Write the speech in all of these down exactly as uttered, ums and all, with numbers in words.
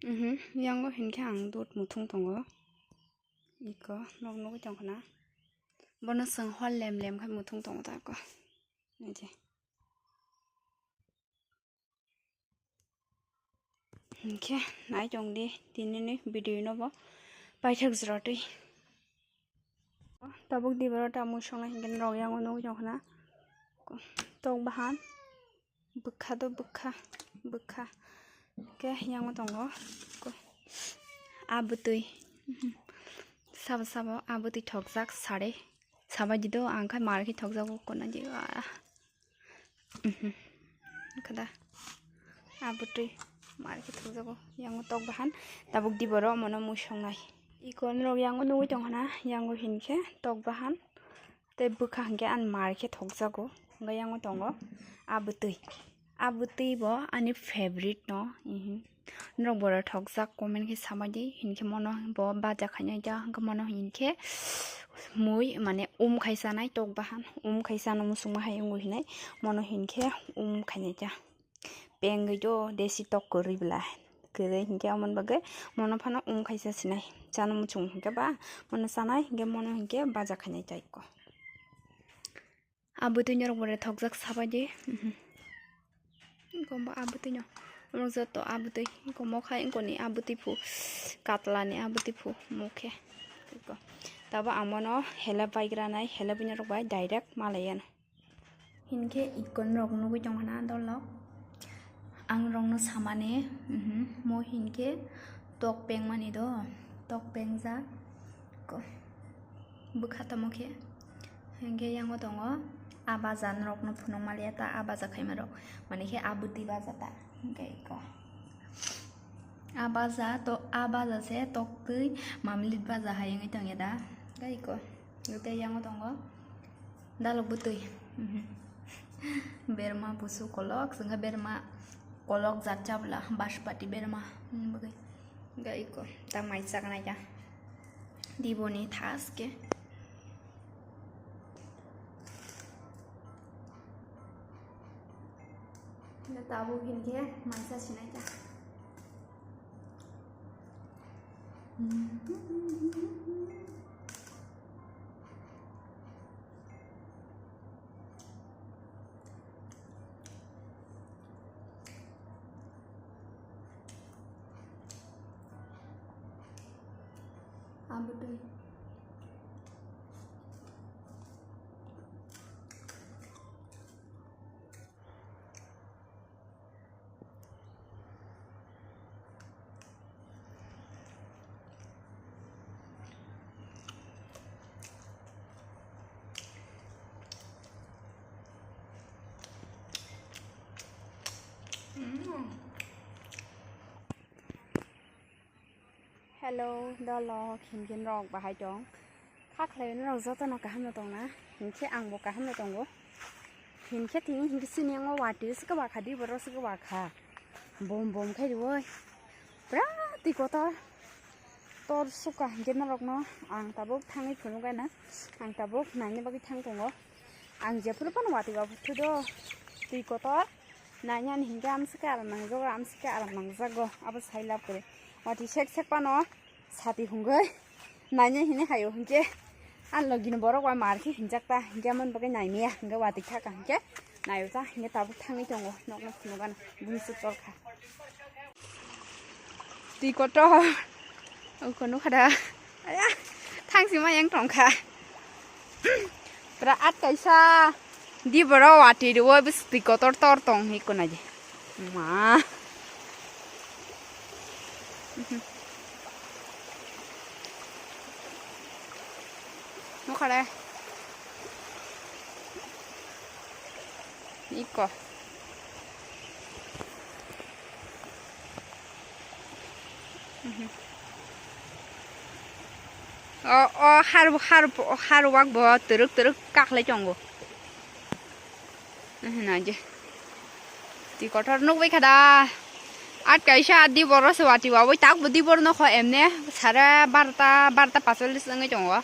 Mhm, yango hinkhe ang dut muthung tongo. Iko, nok nugwi tongkha na. Bono chwng hor lem lem khai muthung tongo ta iko. Naidi. Hinkhe nai tongdi tinini video no bo paithak jora twi. Tabuk diboro ta mui songnai hinkhe norok yango nugwi tongkha na. Tok bahan. Bwkha do bwkha, bwkha. Khe yango tongo. Ko-, a bwtwi. Mhm. Sabo sabo a bwtwi thokjak sari. Sabai di do ang khe mar khe thokjago kona di. Ah. Mhm. Kada. A bwtwi mar khe thokjago. Yango tok bahan. Tabuk diboro mono mui songnai. Iko norok yango nugwi tongkha na. Yango hinkhe tok bahan. Tei bwkha hinkhe ani mar khe thokjago, hwnkhe yango tongo a bwtwi. A bwtwi bo ani favorite no, mhm. Norok boro thokjak comment khe samai di, hinkhe mono bo baja khainai ja, hwnkhe mono hinkhe mui mane um khai chanai tok bahan, um khai chano muchungma hai wngwi hinai, mono hinkhe um khainai ja. Pengwi do desi tok kwrwi bwla. Kwrwi hinkhe amoni bagwi mono phano um khaisa sinai. Chano muchung hinkhe ba mono chanai hinkhe mono hinkhe baja khainai tai ko. Abwtwi norok bo rethokjak sabai di. Mhm. Kombo abwtwi no. Omorok joto abwtwi. Kombo khai wngkoni abwtwi phu. Katlani abwtwi phu mokhe. Tabo ang mono helep bai granai, helep norok bai direct malai yano. Hinkhe ikon rok nugwi tongkha na dolok. Ang rokno samani, mhm, mo hinkhe tok pengmani do, tok pengjak. Ko-, bwkha tamo khe. Hinkhe yango tongo a baja norokno phunuk maliya ta, a baja khaima rok. Mani khe a bwtwi baja ta. Hinkhe iko. A baja to, a baja se tok twi mamlit baja hai wngwi tongya da. Hinkhe iko. Tei yango tongo. Dalok bwtwi. Mhm. Berma busu kolok, sengkha berma kolok jat chabla, baspati berma. Hmm, bagwi. Ga iko, ta mai chaknai ya. Diboni thaske. Tabuk hinkhe mai cha sinai ya. Abotwi. Hello, dolo, khinkin rok bahai tong. Kha khlai norok jotono kaham no tong na? Hinkhe ang bo kaham no tongo. Hinkhe tini hinkhe sini ang o watwi se kwbakha di borok se kwbakha. Bom bom khai rwoi. Pura twi kotor. Tor suka hinkhe norok no ang tabuk thangwi phunuk gana. Ang tabuk naina bagwi thang tongo. Ang jephuru phano watwi ba phuthu do. Twi kotor. Naina ni hinkhe amswkhe aram nangjago, amswkhe aram nangjago. Abo sai lab kwrwi. Watwi sek sek phano. Sati hwnkhe naina hinwi haio hinkhe ang logini borok bai mar khe hinjak ta hinkhe amoni bagwi naimaya hinkhe watwi kha ka hinkhe naio ta hinkhe tabuk thangwi tongo nokno phunukgano bini chwk torkha. Twi kotor oko nukha da aya thangsi ma yang tongkha. Pura at kaisa di borok watwi rwo bwswtwi kotor tor tong hi kunai di. Ma. Nukha de. Iko. O, o, har, har, har wak bo twrwk twrwk kaklai tongo. Naidi. Twi kotor nukbai kha da. At kaisa di boro se watwi wabwi tak bo di boro nokho emne sare barota, barota pasolis wngwi tongo.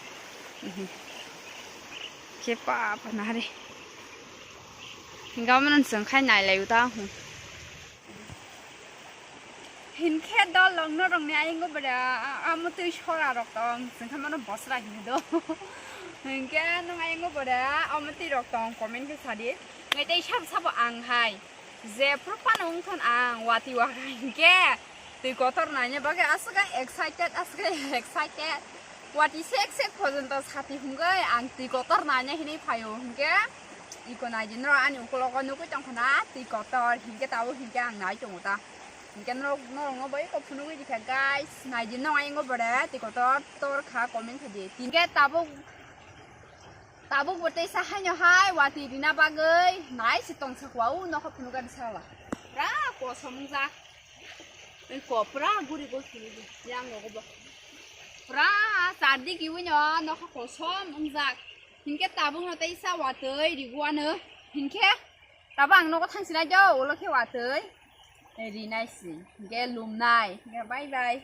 Khe pa pa nahari. Gamon chwng khai nailai uta. Hinkhe dol rok norokni ayang o bwrwi amo twi sora rok tong, chwng khe mano bosra hino do. Hinkhe nwng ayang o bwrwi amo twi rok tong, comment khe sadi. Ngai tei sabo sabo ang hai. Jephru phano wngthon ang watwi waka hinkhe twi kotor naina bagwi aswk excited, aswk excited. Watwi sek sek porjonto sati hwngwi ang twi kotor naina hinwi phaio hinkhe iko naidi norok ani ukologo nugwi tongkha na twi kotor hinkhe tabuk hinkhe ang nai tongo ta. Hinkhe norok, norokno bai kok phunugwi rikha guys. Naidi nong ayang o bwrwi twi kotor tor kha comment khaidi. Hinkhe tabuk Tabuk bo teisa haino hai watwi rina bagwi nai se tongsa kwa u nokha phunukani sala. Pura kosom wngjak. Oi ko pura guri gol phunukgo yang nogo bo. Pura chardi kiwi no nokha kosom wngjak. Hinkhe tabuk no teisa watwi riguano. Hinkhe tabuk ang nogo thangsinai do ulo khe watwi. Rinai si. Hinkhe lumnai. Hinkhe bye bye.